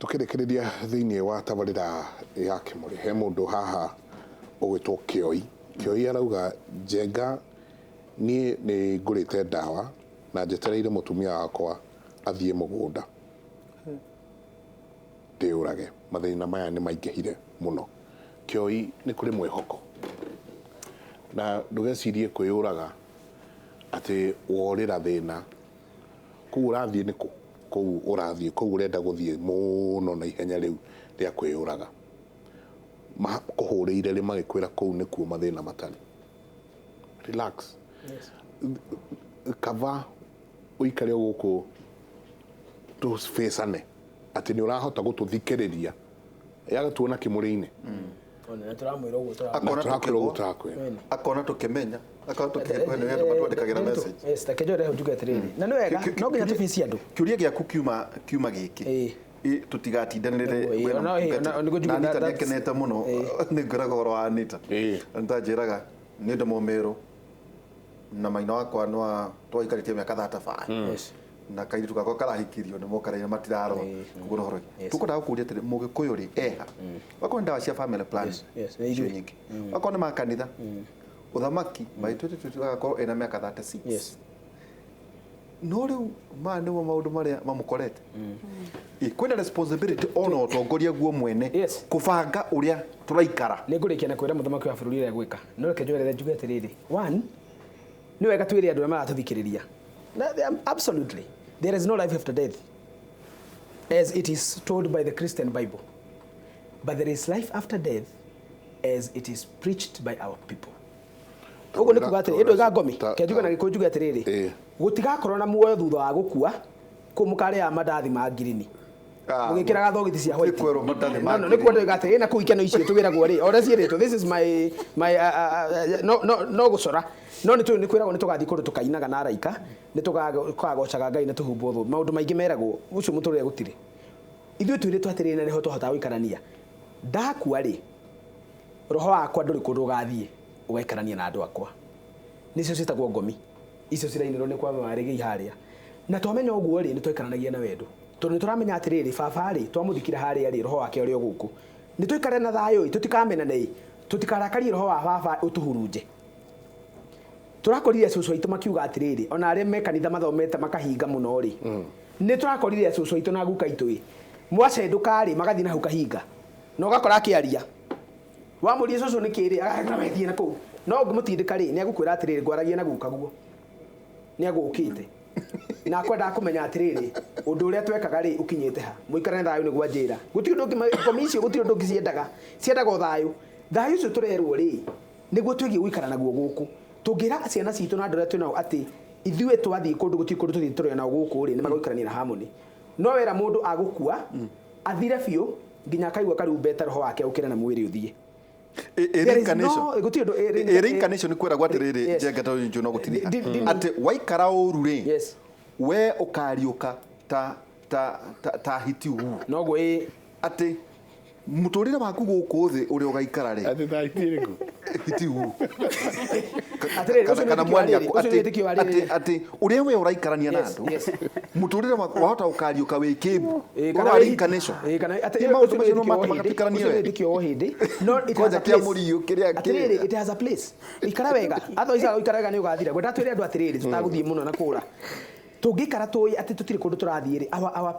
Tũkĩrĩkĩrĩria thĩinĩ wa tabarĩra ya Kĩmũrĩ, he mũndũ haha ũgwĩtwo Kĩoi. Kĩoi arauga, Njenga, niĩ nĩ ngũrĩte ndawa na njetereire mũtumia wakwa athiĩ mũgũnda ndĩũrage. Mathĩna maya nĩ maingĩhire mũno. Kĩoi, nĩ kũrĩ mwĩhoko, na ndũgecirie kwĩyũraga atĩ worĩra thĩna. Kũu ũrathiĩ nĩ kũ? Kũu ũrathiĩ, kũu ũrenda gũthiĩ mũno na ihenya rĩu rĩa kwĩyũraga. Makũhũrĩire rĩ magĩkwĩra kũu nĩkuo mathĩna matarĩ? Relax. Kaba ũikare o gũkũ tũbĩcane atĩ nĩ ũrahota gũtũthikĩrĩria yagatuona kĩmũrĩ-inĩ. Ona tũramwĩra ũguo tũramwĩra. Na tũrakwĩra ũguo tũrakwĩra. Akona tũkĩmenya, akona tũkĩhena andũ matwandĩkagĩra message. Yes, reke njore hau njuge atĩrĩrĩ. Na nĩ wega, no nginya tũbicie andũ. Kĩũria gĩaku kiuma gĩkĩ. Tũtigatindanĩrĩre Nĩguo, wena no, mũtungatĩri. no, nĩguo njuge Na Anita that's nĩakenete mũno nĩ ngwĩraga ũhoro wa Anita. Anita anjĩraga nĩ ndĩ mũmĩrũ na maina wakwa nĩ wa twaikarĩtie mĩaka 35. Na kairĩtu gakwa karahikirio nĩ mokareire matirarora. Koguo nĩ ũhoro. Tũkwendaga gũkũria atĩrĩ, mũgĩkũyũ rĩ eha? Wakorwo nĩ ndawa cia family planning icio nyingĩ. Wakorwo nĩ ma kanitha, ũthamaki by 2022 agakorwo ena mĩaka 36. No rĩu maya nĩmo maũndũ marĩa mamũkorete. Kwĩna responsibility ona ũtongoria guo mwene kũbanga ũrĩa tũraikara. Nĩ ngũrĩkia na kwĩra mũthamaki wa bũrũri ũrĩa egwĩka. No reke njoerere njuge atĩrĩrĩ, one, nĩ wega twĩre andũ arĩa maratũthikĩrĩria. Absolutely, there is no life after death as it is told by the Christian Bible. But there is life after death as it is preached by our people. Ũguo nĩ kuga atĩrĩ, ĩndũ iga ngomi, ke njuge na Gĩkũyũ njuge atĩrĩrĩ, gũtigakorwo na muoyo thutha wa gũkua, kũu mũkarĩaga mandathi ma ngirini. Mũgĩkĩraga thogithi cia white. Kwĩrwo mandathi ma No, no, nĩ kuo ndoiga atĩrĩ, na kũu ikeno icio tũgĩragwo rĩ, o ũrĩa ciĩrĩtwo, this is my, my, no, no, no gũcora. No nĩ tũĩ nĩ kwĩragwo nĩ tũgathiĩ kũndũ tũkainaga na araika, nĩ tũkagocaga Ngai na tũhumbwo thũmbĩ. Maũndũ maingĩ meragwo, ũcio mũtũrĩre gũtirĩ. Ithuĩ twĩrĩtwo atĩrĩrĩ na nĩho twahotaga gũikarania. Ndakua rĩ, roho wakwa ndũrĩ kũndũ ũgathiĩ, ũgaikarania na andũ akwa. Nĩcio ciĩtagwo ngomi. Icio cirainĩrwo nĩ kwa Warĩgĩi harĩa. Na twamenya ũguo rĩ, nĩ twaikaranagia na wendo. Tondũ nĩ tũramenya atĩrĩrĩ, baba rĩ, twamũthikire harĩa rĩ, roho wake ũrĩ o gũkũ. Nĩ tũikare na thayũ ĩ, tũtikamenane ĩ, tũtikarakarie roho wa baba ũtũhurunje. Tũrakorire cũcũ aitũ makiuga atĩrĩrĩ, ona arĩa me kanitha mathomete makahinga mũno rĩ, nĩ tũrakorire cũcũ aitũ na guka aitũ ĩ, mwacendũka rĩ, magathiĩ na hau kahinga. Na ũgakora akĩaria. Wamũria cũcũ nĩ kĩ rĩ, agakĩra we thiĩ na kũu. No ũngĩmũtindĩka rĩ, nĩ egũkwĩra atĩrĩrĩ, ngwaragia na guka guo. Nĩ egũkĩte. Na akwendaga kũmenya atĩrĩrĩ, ũndũ ũrĩa twekaga rĩ, ũkinyĩte ha. Mũikarane thayũ nĩguo anjĩra. Gũtirĩ ũndũ ũngĩ, ngomi icio gũtirĩ ũndũ ũngĩ ciendaga. Ciendaga o thayũ. Thayũ ũcio tũrerwo rĩ, nĩguo twĩgiĩ gũikara naguo gũkũ. Tũngĩra ciana citũ na andũ arĩa twĩnao atĩ ithuĩ twathiĩ kũndũ gũtirĩ kũndũ tũthiĩ tũrĩ nao gũkũ rĩ, nĩ magũikarania na harmony. No wera mũndũ agũkua, athire biũ nginya akaigua karumbeta roho wake ũkĩre na mwĩrĩ ũthiĩ. There is no, gũtirĩ ũndũ, Reincarnation nĩ kwĩragwo atĩrĩrĩ, Njenga tondũ njũĩ no gũtiriha atĩ waikara ũru rĩ, we ũkariũka ta ta ta ta hiti ũguo. Noguo ĩ. Atĩ mũtũrĩre waku gũkũ thĩ ũrĩa ũgaikara rĩ. Atĩ ta hiti ĩrĩkũ? Hiti ũguo. Atĩrĩrĩ, ũcio nĩ Kana wĩtĩkio wa mwani rĩrĩ, aku ũcio nĩ atĩ wĩtĩkio wa atĩ rĩrĩ. atĩ ũrĩa we ũraikarania na Yes, andũ yes. mũtũrĩre waku wahota gũkariũka wĩ kĩmbu. Ĩĩ, Ũhoro kana wa wĩ reincarnation. Ĩĩ, kana atĩ Ti ũcio maũndũ nĩ macio no wĩtĩkio wa matũmaga hĩndĩ, tũikaranie ũcio nĩ wega. wĩtĩkio wa hĩndĩ. No it has Kwanja a kĩa place. mũriũ kĩrĩa Atĩrĩrĩ, kĩrĩa. it has a place. Ikara wega. Otherwise ũikara wega nĩ ũgathira. Ngwenda twĩre andũ atĩrĩrĩ, tũtagũthiĩ mũno na kũra. Tũngĩikara tũĩ atĩ tũtirĩ kũndũ tũrathiĩ rĩ,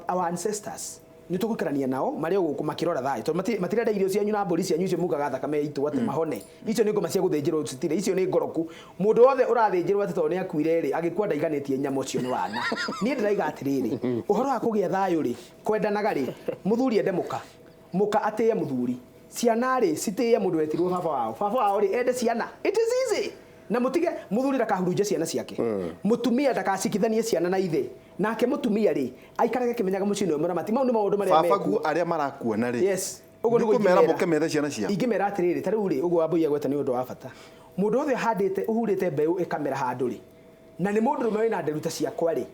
our ancestors nĩ tũgũikarania nao marĩ o gũkũ makĩrora thayũ tondũ matirenda irio cianyu na mbũri cianyu icio mugaga thakame itũ atĩ mahone. Icio nĩ ngoma cia gũthĩnjĩrwo citirĩ, icio nĩ ngoroku. Mũndũ wothe ũrathĩnjĩrwo atĩ tondũ nĩ akuire rĩ, agĩkua ndaiganĩtie nyama ũcio nĩ wana. Niĩ ndĩraiga atĩrĩrĩ, ũhoro wa kũgĩa thayũ rĩ, kwendanaga rĩ, mũthuri ende mũka, mũka atĩe mũthuri, ciana rĩ citĩe mũndũ wetirwo baba wao, baba wao rĩ ende ciana. It is easy. Na mũtige mũthuri ndakahurunje ciana ciake, mũtumia ndakacikithanie ciana na ithe, nake mũtumia rĩ aikarage akĩmenyaga mũciĩ nĩwe mũramati. Mau nĩ maũndũ marĩa Baba mekuo. guo arĩa marakuona rĩ, Yes. Ũguo nĩ nĩguo kũmera ingĩmera. moke methe ciana ciao. Ingĩmera atĩrĩrĩ, ta rĩu rĩ, ũguo Wambũi agweta nĩ ũndũ wa bata. Mũndũ wothe ũhandĩte, ũhurĩte mbeũ ĩkamera handũ rĩ, na nĩ mũndũrũme wĩna nderu ta ciakwa rĩ,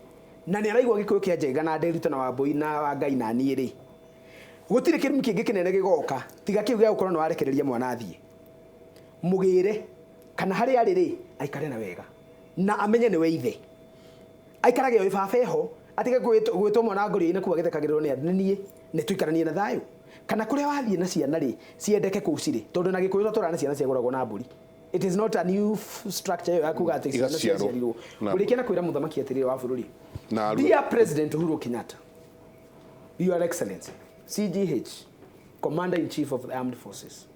na nĩ araigua Gĩkũyũ kĩa Njenga na Nderuta na Wambũi na Wangai na niĩ rĩ, gũtirĩ kĩrumi kĩngĩ kĩnene gĩgoka tiga kĩu gĩa gũkorwo nĩ warekereria mwana athiĩ. Mũgĩre kana harĩa arĩ rĩ, aikare na wega na amenye nĩwe ithe. Aikarage oĩ baba eho. Atige gwĩtwo mwana wa ngũriĩ-inĩ kũu agĩthekagĩrĩrwo nĩ andũ nĩ niĩ nĩ tũikaranie na thayũ. Kana kũrĩa wathiĩ na ciana rĩ ciendeke kũu cirĩ tondũ na Gĩkũyũ twatũraga na ciana ciagũragwo na mbũri. It is not a new structure ĩyo ya kuga atĩ ciana Igaciarwo ciaciarirwo. na Ngũrĩkia na kwĩra mũthamaki atĩrĩrĩ wa bũrũri. Na arue. Dear President Uhuru Kenyatta, Your Excellency, CGH, Commander in Chief of the Armed Forces,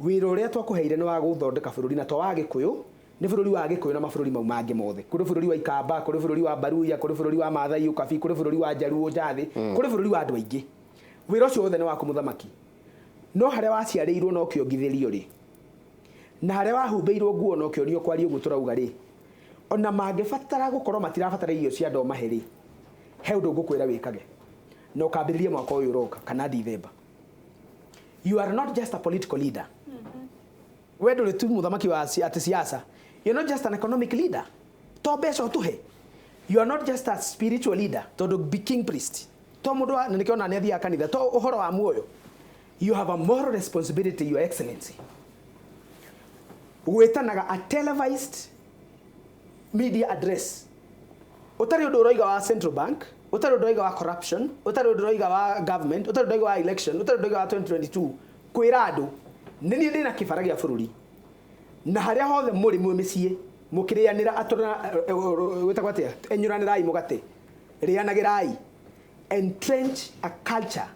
wĩra ũrĩa twakũheire nĩ wa gũthondeka bũrũri na to wa Gĩkũyũ, nĩ bũrũri wa Gĩkũyũ na mabũrũri mau mangĩ mothe. Kũrĩ bũrũri wa Ikamba, kũrĩ bũrũri wa Baruya, kũrĩ bũrũri wa Maathai Ũkabi, kũrĩ bũrũri wa Njaruo Njathĩ, kũrĩ bũrũri wa andũ aingĩ. Wĩra ũcio wothe nĩ waku mũthamaki. No harĩa waciarĩirwo na ũkĩongithĩrio rĩ, na harĩa wahumbĩirwo nguo na ũkĩonio kwaria ũguo tũrauga rĩ, ona mangĩbatara gũkorwo matirabatara irio cia andũ mahe rĩ, he ũndũ ngũkwĩra wĩkage na ũkambĩrĩria mwaka ũyũ ũroka kana Dithemba. You are not just a political leader. We ndũrĩ tu mũthamaki wa atĩ siasa. You're not just an economic leader. To mbeca ũtũhe. You are not just a spiritual leader tondũ be king priest. To mũndũ wa na nĩkĩo ona nĩ athiaga kanitha to ũhoro wa muoyo. You have a moral responsibility, Your Excellency. Gwĩtanaga a televised media address ũtarĩ ũndũ ũroiga wa central bank, ũtarĩ ũndũ ũroiga wa corruption, ũtarĩ ũndũ ũroiga wa government, ũtarĩ ũndũ ũroiga wa election, ũtarĩ ũndũ ũroiga wa 2022, kwĩra andũ nĩ niĩ ndĩna kĩbara gĩa bũrũri na harĩa hothe mũrĩ mwĩ mĩciĩ mũkĩrĩanĩra wĩtagwo atĩa, enyũranĩrai mũgate, rĩanagĩrai, entrench a culture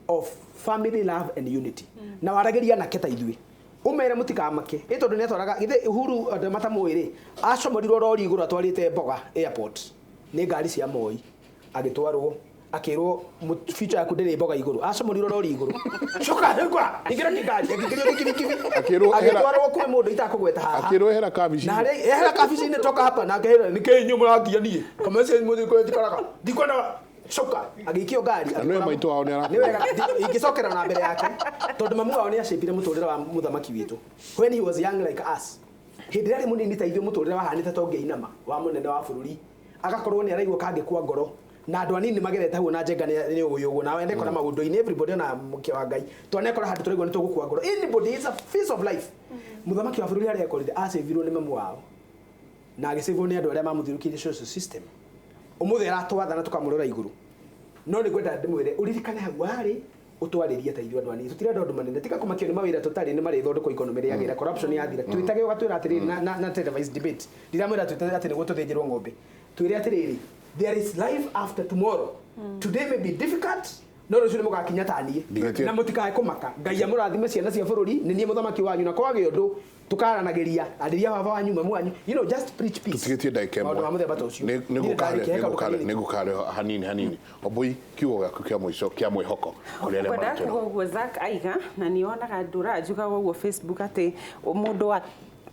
of family love and unity. Na waragĩria anake ta ithuĩ ũmere mũtikamake ĩ tondũ nĩatwaraga githĩ Uhuru andũ matamũĩ rĩ acomorirwo rori igũrũ atwarĩte mboga airport nĩ ngari cia Moi agĩtwarwo akĩrwo future yaku ndĩrĩ mboga igũrũ acomorirwo rori igũrũ coka ngwa ingĩra kĩngari akĩingĩrio gĩkibikibi Akĩrwo ehera- agĩtwarwo kwĩ mũndũ itakũgweta haha Akĩrwo ehera kabici. na harĩa ehera kabici-inĩ toka hapa na akehera nĩkĩ inyuĩ mũrangia niĩ kamece mũthiĩ kũrĩa njikaraga ndikwenda coka agĩikio ngari Na nĩwe maitũ wao nĩarakũra. Nĩ wega, ingĩcokera na mbere yake tondũ mamu wao nĩacĩpire mũtũrĩre wa mũthamaki witũ when he was young like us. Hĩndĩ ĩrĩa arĩ mũnini ta ithuĩ mũtũrĩre wahanĩte ta ũngĩainama wa mũnene wa bũrũri agakorwo nĩ araigua kangĩkua ngoro na andũ anini magerete hau na njenga nĩ ũĩ ũguo na wende kora maũndũ-inĩ everybody ona mũke wa Ngai twanekora handũ tũraigua nĩ tũgũkua ngoro. Anybody is a piece of life. Mũthamaki wa bũrũri harĩa ekorire acĩvirwo nĩ mamu wao na agĩcĩvwo nĩ andũ arĩa mamũthiũrũkĩirie social system. Ũmũthĩ aratwathana tũkamũrora igũrũ no nĩ ngwenda ndĩmwĩre ũririkane hau warĩ ũtwarĩrie ta ithuĩ andũ anini tũtirenda ũndũ manene tiga kũmakio nĩ mawĩra tũtarĩ nĩ marĩthondekwo economy rĩagĩra corruption yathira twĩtage ũgatwĩra atĩrĩrĩ na televised debate ndiramwĩra twĩtage atĩ nĩguo tũthĩnjĩrwo ng'ombe twĩre atĩrĩrĩ there is life after tomorrow. Today may be difficult no rũciũ nĩ mũgakinya ta niĩ Ndigĩtie- na mũtikae kũmaka. Ngai amũrathime ciana cia bũrũri nĩ niĩ mũthamaki wanyu na kwagĩa ũndũ tũkaranagĩria arĩria baba wanyu mamu wanyu, you know, just preach peace. Tũtigĩtie ndagĩka Maũndũ ma ĩmwe. mũthemba ta ũcio. Nĩ- Niĩ ndarĩkia, he kaũndũ kanini. Nĩngũkarĩho hanini hanini. Oboi, kiugo gĩaku kĩa mũico kĩa mwĩhoko kũrĩ arĩa Ngwendaga maratwĩra. kuga ũguo Zack aiga na nĩonaga ndũra njugaga ũguo Facebook atĩ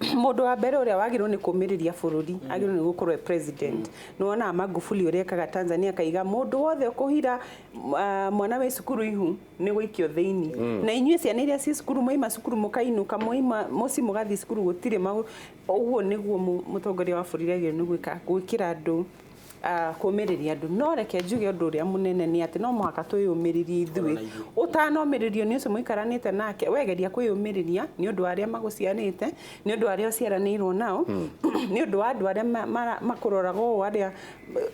mũndũ wa mbere ũrĩa wagĩrĩirwo nĩ kũmĩrĩria bũrũri agĩrĩirwo nĩ gũkorwo e president. Nĩwonaga Magufuli ũrĩa ekaga Tanzania akaiga mũndũ wothe ũkũhira mwana wĩ cukuru ihu nĩ gũikio thĩinĩ. Na inyuĩ ciana iria ciĩ cukuru mwaima cukuru mũkainũka mwaima mũciĩ mũgathiĩ cukuru gũtirĩ maũ. Ũguo nĩguo mũtongoria wa bũrũri agĩrĩirwo nĩ gwĩka gwĩkĩra andũ kũmĩrĩria andũ. No reke njuge ũndũ ũrĩa mũnene nĩ atĩ no mũhaka twĩyũmĩrĩrie ithuĩ. Ũtanomĩrĩrio nĩ ũcio mũikaranĩte nake, wegeria kwĩyũmĩrĩria nĩ ũndũ wa arĩa magũciarĩte, nĩ ũndũ wa arĩa ũciaranĩirwo nao, nĩ ũndũ wa andũ arĩa makũroraga ũũ, arĩa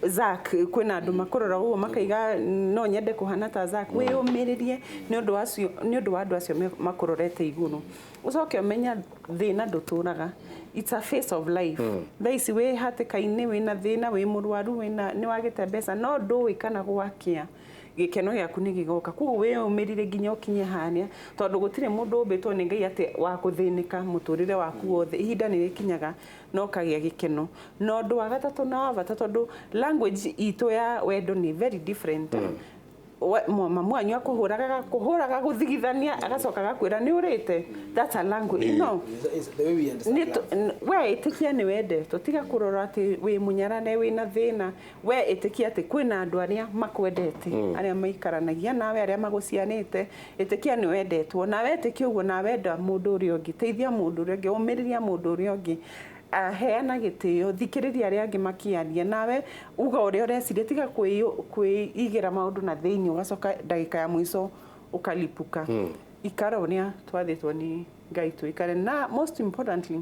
Zack, kwĩna andũ makũroraga ũũ makaiga no nyende kũhana ta Zack. Wĩyũmĩrĩrie nĩ ũndũ wa acio, nĩ ũndũ wa andũ acio makũrorete igũrũ. Ũcoke ũmenye thĩna ndũtũraga. It's a phase of life. Thaa ici wĩ hatĩka-inĩ, wĩna thĩna, wĩ mũrwaru, wĩna nĩ wagĩte mbeca, no ndũĩ kana gwakĩa gĩkeno gĩaku nĩ gĩgoka. Koguo wĩyũmĩrĩrie nginya ũkinye harĩa, tondũ gũtirĩ mũndũ ũmbĩtwo nĩ Ngai atĩ wa gũthĩnĩka mũtũrĩre waku wothe. Ihinda nĩ rĩkinyaga na ũkagĩa gĩkeno. Na ũndũ wa gatatũ na wa bata, tondũ language itũ ya wendo nĩ very different. Mamu wanyu akũhũraga, akũhũraga gũthigithania, agacoka agakwĩra nĩ ũrĩte. That's a language. No. Is the way we understand Nĩ love. we ĩtĩkia nĩ wendetwo, tiga kũrora atĩ wĩ mũnyarane wĩna thĩna. We ĩtĩkia atĩ kwĩna andũ arĩa makwendete, arĩa maikaranagia nawe, arĩa magũciarĩte. Ĩtĩkia nĩ wendetwo, nawe ĩtĩkia ũguo, na wenda mũndũ ũrĩa ũngĩ, teithia mũndũ ũrĩa ũngĩ, ũmĩrĩria mũndũ ũrĩa ũngĩ. Heana gĩtĩo, thikĩrĩria arĩa angĩ makĩaria, nawe uga ũrĩa ũreciria, tiga kwĩigĩra maũndũ na thĩinĩ ũgacoka ndagĩka ya mũico ũkalipuka. Ikara ũrĩa twathĩtwo nĩ Ngai tũikare. Na most importantly,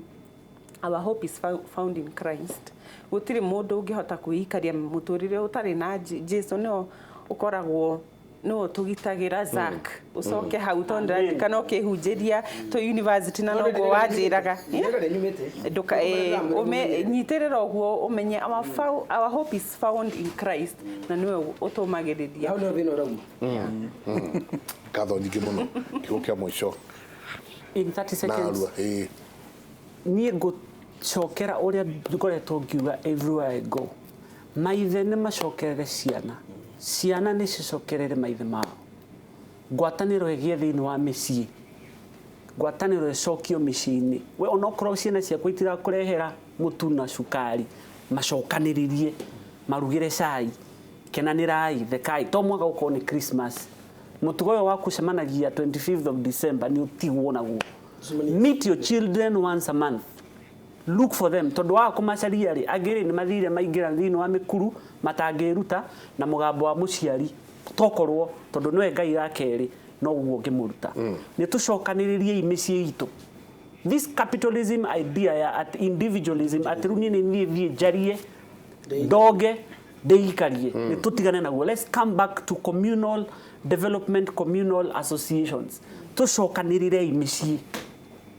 Our hope is found in Christ. Gũtirĩ mũndũ ũngĩhota kwĩikaria mũtũrĩre ũtarĩ na Jesu nĩo ũkoragwo nĩwe ũtũgitagĩra Zack ũcoke hau tondũ ndĩraririkana ũkĩhunjĩria tũ university na noguo wanjĩraga nyitĩrĩra ũguo ũmenye our hope is found in Christ na nĩwe ũtũmagĩrĩria. Hau nĩho thĩna ũrauma. Ngatho nyingĩ mũno kiugo kĩa mũico in 30 seconds. Niĩ ngũcokera ũrĩa ngoretwo ngiuga everywhere I go. Maithe nĩ macokerere ciana. Ciana nĩ cicokerere maithe mao. Ngwatanĩro ĩgĩe thĩinĩ wa mĩciĩ. Ngwatanĩro ĩcokio mĩciĩ-inĩ. We onokorwo ciana ciaku itirakũrehera mũtu na cukari, macokanĩrĩrie, marugĩre cai, kenanĩrai, thekai. To mwaka gũkorwo nĩ Christmas. Mũtugo ũyũ wa gũcemanagia 25th of December nĩ ũtigwo naguo. Meet your children once a month. Look for them. Tondu wa kũmacaria rĩ, angĩ rĩ nĩ mathire maingĩra thĩinĩ wa mĩkuru matangĩruta na mũgambo wa mũciari tokorwo tondu nĩwe Ngai wa kerĩ noguo ũngĩmũruta. Nĩ tũcokanĩrĩriei mĩciĩ itũ. This capitalism idea ya at individualism atĩ rĩu niĩ nĩ niĩ thiĩ njarie ndoge ndĩikarie nĩ tũtigane naguo. Let's come back to communal development, communal associations. Tũcokanĩrĩrei mĩciĩ.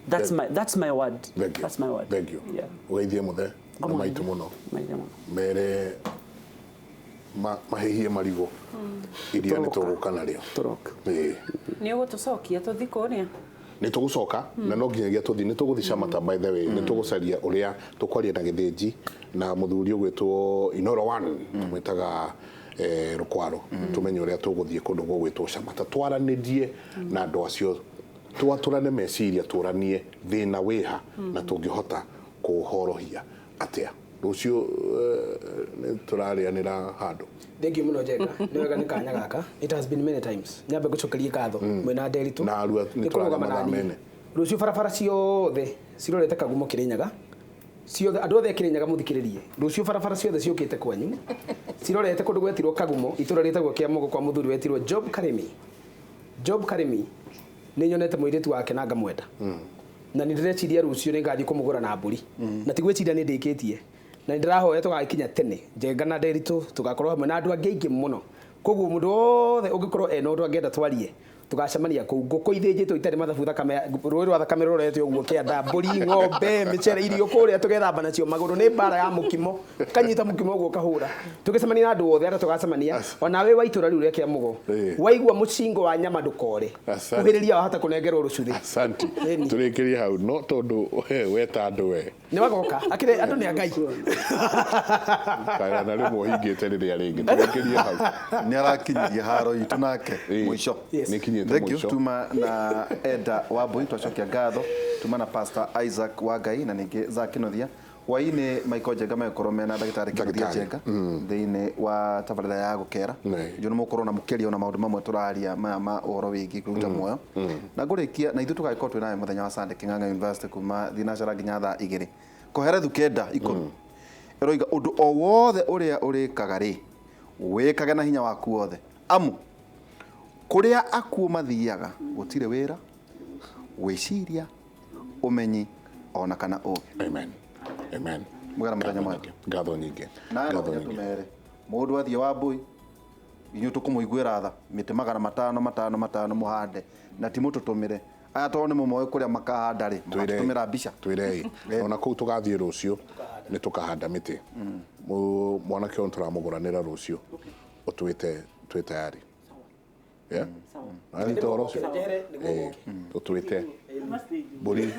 That's my word. Thank you. That's my word. Thank you. Yeah. Ugeithie muthe na maitu muno. Mere mahihie marigo iria nĩ tũgũka narĩo. Tũroka. Nĩ ũgũtũcokia tũthi kũrĩa? Nĩ tũgũcoka na no nginyagia tũthi nĩ tũgũthi Shamata by the way nĩ tũgũcaria ũrĩa tũkwaria na Gĩthĩnji na mũthuri ũgwĩtwo Inoro One tũmwĩtaga Rũkwaro tũmenye ũrĩa tũgũthiĩ kũndũ gũgwĩtwo Shamata twaranĩrie na andũ acio twatũrane meciria tũranie thĩna wĩha na tũngĩhota kũhorohia atĩa. Rũciũ nĩ tũrarĩanĩra handũ. Thank you mũno Njenga. Nĩ wega nĩ kanya gaka. It has been many times. Nyambe ngũcokerie ngatho mwĩna Nderitu. Na arua nĩ tũrarĩa mathaa mene. Rũciũ barabara ciothe cirorete Kagumo Kĩrĩnyaga. Ciothe andũ othe a Kĩrĩnyaga mũthikĩrĩrie. Rũciũ barabara ciothe ciũkĩte kwanyu. Cirorete kũndũ gwetirwo Kagumo, itũra rĩtagwo Kĩamogo kwa mũthuri wetirwo Job Karimi. Job Karimi nĩ nyonete mũirĩtu wake na ngamwenda. Na nĩ ndĩreciria rũciũ nĩ ngathiĩ kũmũgũra na mbũri. Na ti gwĩciria nĩ ndĩkĩtie. Na nĩ ndĩrahoya tũgagĩkinya tene Njenga na Nderitu tũgakorwo hamwe na andũ angĩ aingĩ mũno. Koguo mũndũ wothe ũngĩkorwo ena ũndũ angĩenda twarie tũgacemania kũu. Ngũkũ ithĩnjĩtwo itarĩ mathabu thakame rũĩ rwa thakame rũrorete ũguo kĩanda mbũri ng'ombe mĩcere irio kũrĩa tũgethamba nacio magũrũ nĩ mbara ya mũkimo kanyita mũkimo ũguo kahũra tũgĩcemania na andũ othe arĩa tũgacemania onawe wa itũra rĩu rĩa Kĩamũgo waigua mũcingo wa nyama ndũkore kuhĩrĩria wahota kũnengerwo rũcuthĩ. Asante. Tũrĩkĩrie hau no tondũ weta andũ we nĩ wagoka akĩrĩ andũ nĩ a Ngai kana na rĩmwe ũhingĩte rĩrĩa rĩngĩ tũrĩkĩrie hau nĩ arakinyirie haro itũ nake mũico. Thank you. Tuma na Eda Wambui twacokia ngatho tuma na Pastor Isaac Wangai na ningĩ Zack Kĩnuthia hwainĩ Michael Njenga megũkorwo mena ndagĩtarĩ Kĩnuthia Njenga thĩinĩ wa tabarĩra ya gũkera njũ nĩ mũgũkorwo na mũkĩaria ona maũndũ mamwe tũraria maya ma ũhoro wĩgiĩ kwĩruta muoyo na ngũrĩkia na ithuĩ tũgagĩkorwo twĩ nawe mũthenya wa Sunday Kĩng'ang'a University kuma thinacara nginya thaa 2 Koherethu 9:10 ĩroiga ũndũ o wothe ũrĩa ũrĩkaga rĩ wĩkage na hinya waku wothe amu kũrĩa akuũ mathiaga gũtirĩ wĩra gwĩciria ũmenyi ona kana ũũgĩ. Amen. Amen. Mũgera mũthenya mwega. Ngatho nyingĩ. Ngatho nyingĩ. Tumere mũndũ athiĩ Wambui inyuĩ tũkũmũiguĩra tha mĩtĩ 500 500 500 mũhande na ti mũtũtũmĩre aya tondũ nĩ mũmoĩ kũrĩa makahanda rĩ mũgatũtũmĩra mbica twĩrei ona kũu tũgathiĩ rũciũ nĩ tũkahanda mĩtĩ mwanake ũyũ tũramũgũranĩra rũciũ ũtwĩte twĩ tayari. Yeah? Tũtwĩte mbũri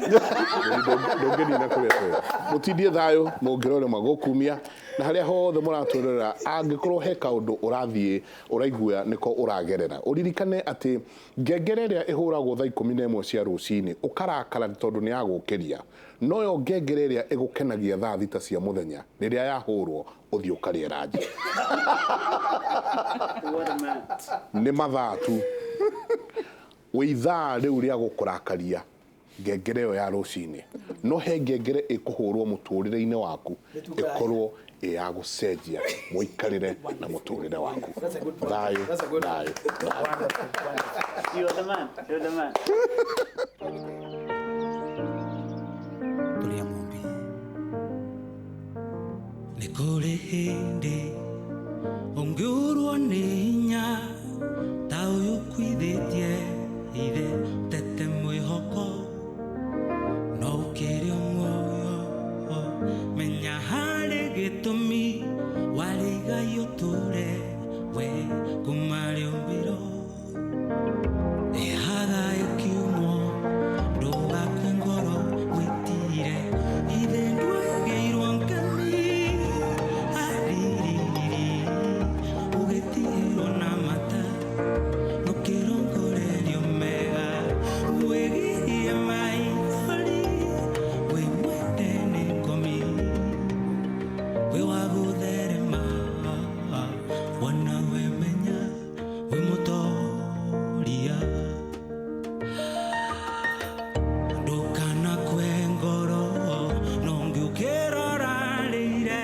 ndũngĩnina kũrĩa twĩ mũtindie thayũ mũngĩrorema gũkumia na harĩa hothe mũratwĩrorera angĩkorwo he kaũndũ ũrathiĩ ũraigua nĩko ũragerera ũririkane atĩ ngengere ĩrĩa ĩhũragwo thaa 11 cia rũcinĩ ũkarakara tondũ nĩ yagũkĩria noyo ngengere ĩrĩa ĩgũkenagia thaa 6 cia mũthenya rĩrĩa yahũrwo ũthiĩ ũkarĩe ranji. Nĩ mathaa tu wĩ ithaa rĩu rĩa gũkũrakaria ngengere ĩyo ya rũcinĩ no he ngengere ĩkũhũrwo mũtũrĩre-inĩ waku ĩkorwo ĩ ya gũcenjia mũikarĩre na mũtũrĩre waku. Thayũ thayũ. You are the man. You are the man. Tũrĩ a Mũmbi. Hĩndĩ ũngĩũrwo nĩ hinya ta ũyũ ũkuithĩtie ithe tete mwĩhoko no ũkĩrĩ o muoyo menya harĩ gĩtũmi warĩ igai ũtũre we kuma rĩũmbirwo ĩhaga ĩkiumwo ndũgakue ngoro wĩtire ithe ndwagĩirwo ngemi aririri ũgĩtigĩrwo na mata nũkĩrongorerio mega wĩgirie maithori wĩ mwende nĩ ngomi wĩ wa gũtherema wona wemenya wĩ mũtoria ndũkanakue ngoro no ngĩũkĩrora rĩire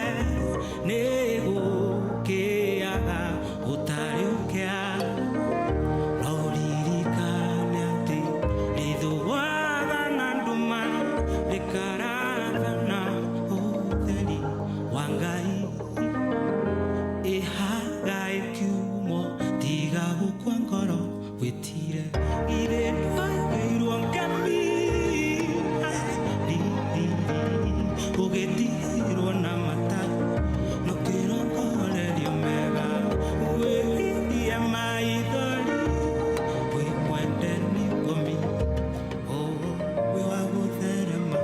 nĩ gũkĩaga gũtarĩ ũkĩa no ririkane atĩ rĩthũaga na nduma rĩkarathana ũtheri wa Ngai ĩhaga ĩkiumwo tiga gũkua ngoro wĩtire ithe ndwagĩirwo ngemi ũgĩtigĩrwo na mata nũkĩrongorerio mega wĩgirie maithori wĩ mwende nĩ ngomi wĩ wa gũtherema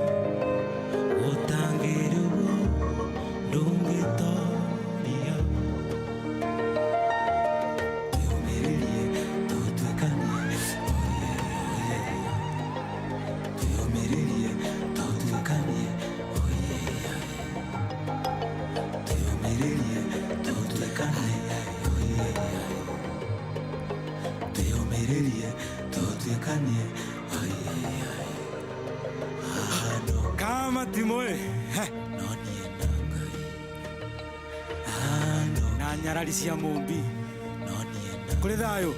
ũtangĩrĩgwo ndũngĩtoria twĩyũmĩrĩrie tũtuĩkanie twĩyũmĩrĩrie tũtuĩkanie twĩyũmĩrĩrie tũtuĩkanie twĩyũmĩrĩrie tũtuĩkanie Kama timoe no niĩ na Ngai na nyarari cia mũmbi no niĩ na kũrĩ thayũ.